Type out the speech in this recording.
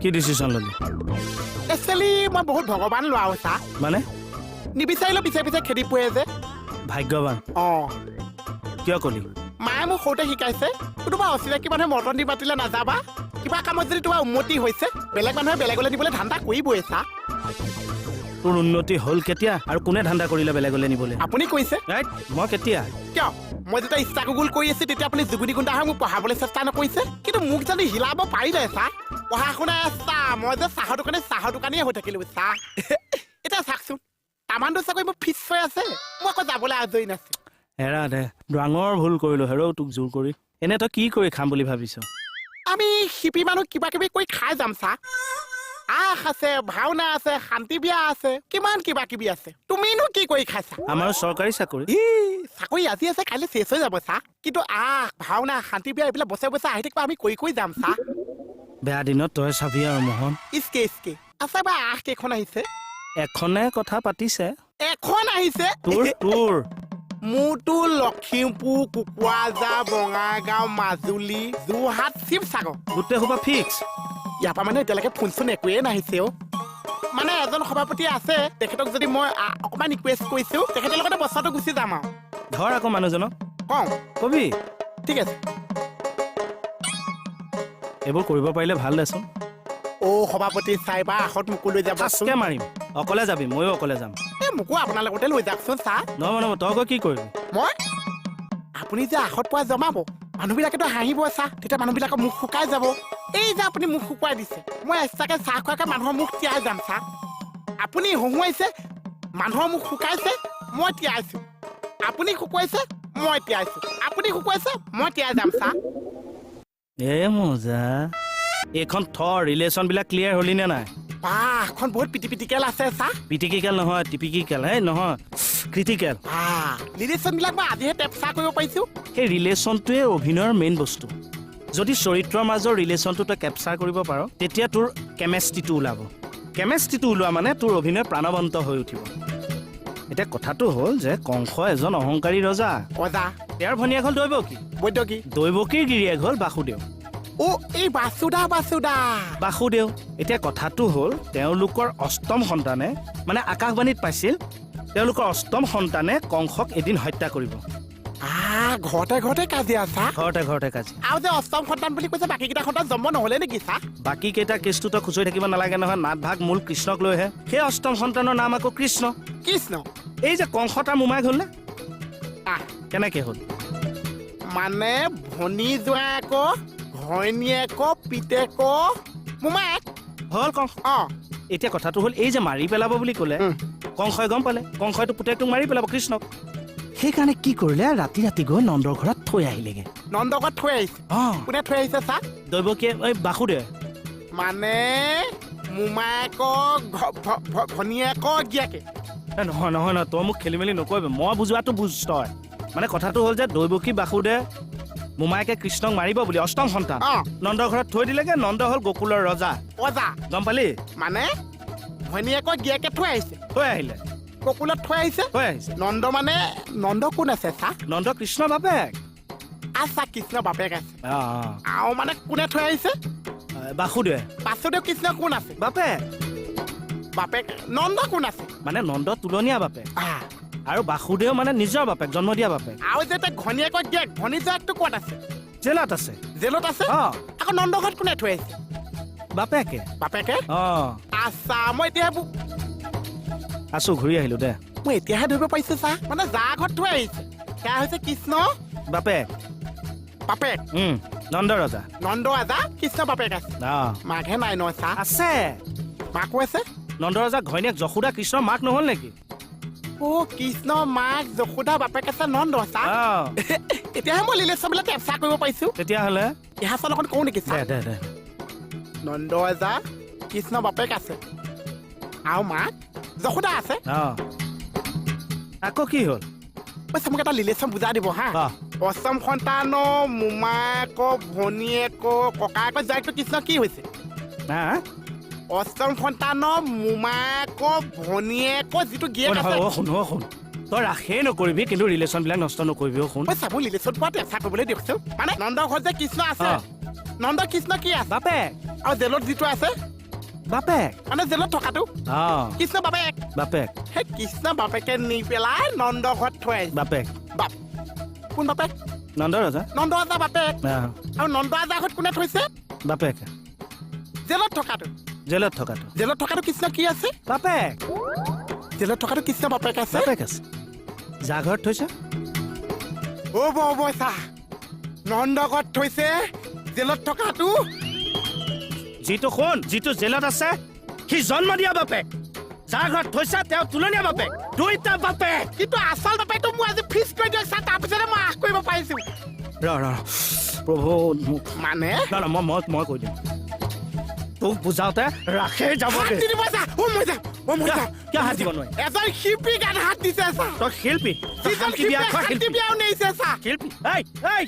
কি decision ল'লি? Actually মই বহুত ভগৱান লোৱা চা। মানে? নিবিচাৰিলেও পিছে পিছে খেদি ফুৰে যে। ভাগ্যৱান? অঁ। কিয় কলি? মায়ে মোক সৰুতে শিকাইছে, কোনোবা অচিনাকি মানুহে মটন দি মাতিলে নাযাবা। কিবা কামত যদি তোমাৰ উন্নতি হৈছে, বেলেগ মানুহে বেলেগলৈ নিবলৈ ধান্দা কৰিবই চা। তোৰ উন্নতি হ'ল কেতিয়া আৰু কোনে ধান্দা কৰিলে বেলেগলৈ নিবলৈ? আপুনি কৈছে। ৰাইট, মই কেতিয়া? কিয়, মই যেতিয়া ইচ্ছা গুগল কৰি আছো, তেতিয়া আপুনি জুগুনি গুণ্ডা হৈ মোক পঢ়াবলৈ চেষ্টা নকৰিছে? কিন্তু মোক জানো হিলাব পাৰিলে চা? পঢ়া শুনা চা, মই যে চাহৰ দোকানী, চাহৰ দোকানীয়ে হৈ থাকিলো চা। এতিয়া চাওকচোন, তামানটো চাকৰি মোৰ ফিক্স হৈ আছে, মই আকৌ যাবলৈ আজৰি নাছিল। হেৰা দে, ডাঙৰ ভুল কৰিলো হেৰৌ তোক জোৰ কৰি। এনে তই কি কৰি খাম বুলি ভাবিছ? আমি শিপি মানুহ, কিবা কিবি কৰি খাই যাম চা। আখ আছে, ভাওনা আছে, শান্তি বিয়া আছে, কিমান কিবা কিবি আছে। তুমিনো কি কৰি খাইছা? আমাৰো চৰকাৰী চাকৰি। ই চাকৰি আজি আছে, কাইলৈ চেচ হৈ যাব চা। কিন্তু আখ, ভাওনা, শান্তি বিয়া এইবিলাক বছৰে বছৰে আহি থাকিব, আমি কৰি কৰি যাম চা। বেয়া দিনত তই চাবি আৰু মোহন। ইচকে ইচকে আছে বা, আখ কেইখন আহিছে? এখনে কথা পাতিছে। এখন আহিছে? তোৰ তোৰ মোৰতো লখিমপুৰ, কোকৰাঝাৰ, বঙাইগাঁও, মাজুলী, যোৰহাট, শিৱসাগৰ। গোটেই সোপা ফিক্স। ইয়াৰ পৰা মানে এতিয়ালৈকে ফোন চোন একোৱেই নাহিছে অ'। মানে এজন সভাপতি আছে, তেখেতক যদি মই অকণমান ৰিকুৱেষ্ট কৰিছো, তেখেতৰ লগতে বছৰটো গুচি যাম আৰু। ধৰ আকৌ মানুহজনক। কওঁ? কবি। ঠিক আছে। এইবোৰ কৰিব পাৰিলে ভাল দেচোন। অ' সভাপতি চাই বা, আখত মোকো লৈ যাবচোন। ফাৰ্ষ্টকে মাৰিম। অকলে যাবি, ময়ো অকলে যাম। এই মোকো আপোনাৰ লগতে লৈ যাওকচোন চা। নহয় নহয়, তই গৈ কি কৰিবি? মই আপুনি যে আখত পোৱা জমাব, মানুহবিলাকেতো হাঁহিব চা। তেতিয়া মানুহবিলাকৰ মুখ শুকাই যাব। এই যে আপুনি মুখ শুকুৱাই দিছে, মই এক্সট্ৰাকে চাহ খোৱাকে মানুহৰ মুখ তিয়াই যাম চা। আপুনি হহুৱাইছে, মানুহৰ মুখ শুকাইছে, মই তিয়াইছো। আপুনি শুকুৱাইছে, মই তিয়াইছো। আপুনি শুকুৱাইছে, মই তিয়াই যাম চা। এ মজা, এইখন থ। ৰিলেশ্যন বিলাক ক্লিয়াৰ হলি নে নাই? বাহ, এখন বহুত পিটি পিটিকেল আছে চা। পিটিকিকেল নহয়, টিপিকিকেল। এই নহয়, ক্ৰিটিকেল। বাহ, ৰিলেশ্যনবিলাক মই আজিহে টেপচা কৰিব পাৰিছো। সেই ৰিলেশ্যনটোৱে অভিনয়ৰ মেইন বস্তু। যদি চৰিত্ৰৰ মাজৰ ৰিলেশ্যনটো তই কেপচাৰ কৰিব পাৰ, তেতিয়া তোৰ কেমেষ্ট্ৰিটো ওলাব। কেমেষ্ট্ৰিটো ওলোৱা মানে তোৰ অভিনয় প্ৰাণৱন্ত হৈ উঠিব। এতিয়া কথাটো হ'ল যে কংস এজন অহংকাৰী ৰজা। অজা। তেওঁৰ ভনীয়েক হ'ল দৈৱকী। বৈদ্যকী। দৈৱকীৰ গিৰিয়েক হ'ল বাসুদেৱ। অ' এই বাসুদা, বাসুদা। বাসুদেৱ। এতিয়া কথাটো হ'ল, তেওঁলোকৰ অষ্টম সন্তানে, মানে আকাশবাণীত পাইছিল, তেওঁলোকৰ অষ্টম সন্তানে কংসক এদিন হত্যা কৰিব। আহ, ঘৰতে ঘৰতে কাজিয়া চা। ঘৰতে ঘৰতে কাজিয়া। আৰু যে অষ্টম সন্তান বুলি কৈছে, বাকীকেইটা সন্তান জন্ম নহ'লে নেকি চা? বাকী কেইটা কেছটো তই খুচৰি থাকিব নালাগে নহয়। নাট ভাগ মূল কৃষ্ণক লৈহে। সেই অষ্টম সন্তানৰ নাম আকৌ কৃষ্ণ। কৃষ্ণ। এই যে কংস তাৰ মোমায়েক হ'ল নে? আহ। কেনেকে হ'ল? মানে ভনী জোঁৱায়েক, ঘৈণীয়েক, পিতেক মোমায়েক হ'ল কংস। এতিয়া কথাটো হ'ল, এই যে মাৰি পেলাব বুলি ক'লে, কংসই গম পালে, কংসইতো পুতেকটোক মাৰি পেলাব কৃষ্ণক। সেইকাৰণে কি কৰিলে, ৰাতি ৰাতি গৈ নন্দৰ ঘৰত থৈ আহিলেগে। নন্দৰ ঘৰত থৈ আহিছে? অঁ। কোনে থৈ আহিছে চা? দৈৱকীয়ে, এই বাসুদেৱে। মানে মোমায়েকৰ ভনীয়েকৰ গিয়াকে? এ নহয় নহয় নহয়, তই মোক খেলি মেলি নকৰিবি, মই বুজোৱাটো বুজ তই। মানে কথাটো হ'ল যে দৈৱকী বাসুদেৱ মোমায়েকে কৃষ্ণক মাৰিব বুলি অষ্টম সন্তান নন্দৰ ঘৰত থৈ দিলেগে। নন্দ হ'ল গোকুলৰ ৰজা। ৰজা। গম পালি? মানে ভনীয়েকৰ গিয়েকে থৈ আহিছে। থৈ আহিলে। গকুলত থৈ আহিছে। থৈ আহিছে। নন্দ মানে নন্দ কোন আছে চা? নন্দ কৃষ্ণৰ বাপেক। আচ্ছা, কৃষ্ণৰ বাপেক আছে। অঁ। আৰু মানে কোনে থৈ আহিছে? বাসুদেৱে। বাসুদেৱ কৃষ্ণ কোন আছে? বাপেক। বাপেক। নন্দ কোন আছে? মানে নন্দ তুলনীয়া বাপেক আৰু বাসুদেৱ মানে নিজৰ বাপেক, জন্ম দিয়া বাপেক। আৰু যে তাই ঘৈণীয়েকৰ গিয়েক, ভনী জোঁৱায়েকটো ক'ত আছে? জেলত আছে। জেলত আছে? অঁ। আকৌ নন্দ ঘৰত কোনে থৈ আহিছে? বাপেকে। বাপেকে? অঁ। আচ্ছা, মই এতিয়া আছো, ঘূৰি আহিলো দে। মই এতিয়াহে ধৰিব পাৰিছো চা। মানে যাৰ ঘৰত থৈ আহিছে সেয়া হৈছে কৃষ্ণ বাপেক। বাপেক। নন্দ ৰজা। নন্দ ৰাজা কৃষ্ণ বাপেক আছে। অঁ। মাকহে নাই নহয় চা? আছে। মাকো আছে? নন্দ ৰজা ঘৈণীয়েক যশোদা কৃষ্ণৰ মাক নহ'ল নেকি? অ' কৃষ্ণ মাক যশোদা, বাপেক আছে নন্দ চা। অঁ। এতিয়াহে মই ৰিলেশ্যনবিলাক টেপচা কৰিব পাৰিছো। তেতিয়াহ'লে ইহাচল অকণ কওঁ নেকি চা? দে দে দে। নন্দ ৰজা কৃষ্ণ বাপেক আছে আৰু মাক যশোদা আছে। অঁ। আকৌ কি হ'ল? কৈছে মোক এটা ৰিলেশ্যন বুজাই দিব হা। অষ্টম সন্তানৰ মোমায়েকৰ ভনীয়েকৰ ককায়েকৰ জোঁৱায়েকটো কৃষ্ণ কি হৈছে? হা? অষ্টম সন্তানৰ মোমায়েকৰ ভনীয়েকৰ যিটো গিয়েক অ, আছে। নহয়, অ, শুন, অ, শুন। তই ৰাসেই নকৰিবি, কিন্তু ৰিলেশ্যনবিলাক নষ্ট নকৰিবি অ' শুন। মই চাব ৰিলেশ্যন পোৱাত এচা কৰিবলৈ দিয়কচোন। মানে নন্দ ঘৰত যে কৃষ্ণ আছে, নন্দ কৃষ্ণ কি আছে? বাপেক। আৰু জেলত যিটো আছে? বাপেক। মানে জেলত থকাটো? অ। কৃষ্ণ বাপেক। বাপেক। সেই কৃষ্ণ বাপেকে নি পেলাই নন্দ ঘৰত থৈ আহিছে। বাপেক। বাপ কোন বাপেক? নন্দ ৰজা। নন্দ ৰাজা বাপেক। অ। আৰু নন্দ ৰাজা ঘৰত কোনে থৈছে? বাপেক। জেলত থকাটো? জেলত থকাটো। জেলত থকাটো কৃষ্ণ কি আছে? বাপেক। জেলত থকাটো কৃষ্ণ বাপেক আছে। বাপেক আছে, যা ঘৰত থৈছে। অ' হ'ব চা, নন্দ ঘৰত থৈছে জেলত থকাটো। যিটো শুন, যিটো জেলত আছে সি জন্ম দিয়া বাপেক, যাৰ ঘৰত থৈছে তেওঁ তুলনীয়া বাপেক, দুইটা বাপেক। কিন্তু আচল বাপেকটো মোৰ আজি ফিক্স কৰি দিয়ক ছাৰ, তাৰপিছতে মই আশ কৰিব পাৰিছো। ৰ ৰ ৰ। প্ৰভু মোক মানে না না, মই মই মই কৈ দিম তোক, বুজাওতে ৰাসেই হাত যাবগে। দি দিব ছাৰ। অ' মই যাম, অ' মই যাম। কিয় হাত দিব নোৱাৰি? এজন শিল্পী গাত হাত দিছে ছাৰ। তই শিল্পী, তই যিজন শান্তি বিয়া শিল্পীয়ে খোৱা শান্তি শিল্পী। বিয়াও নেৰিছে ছাৰ। শিল্পী, এই এই।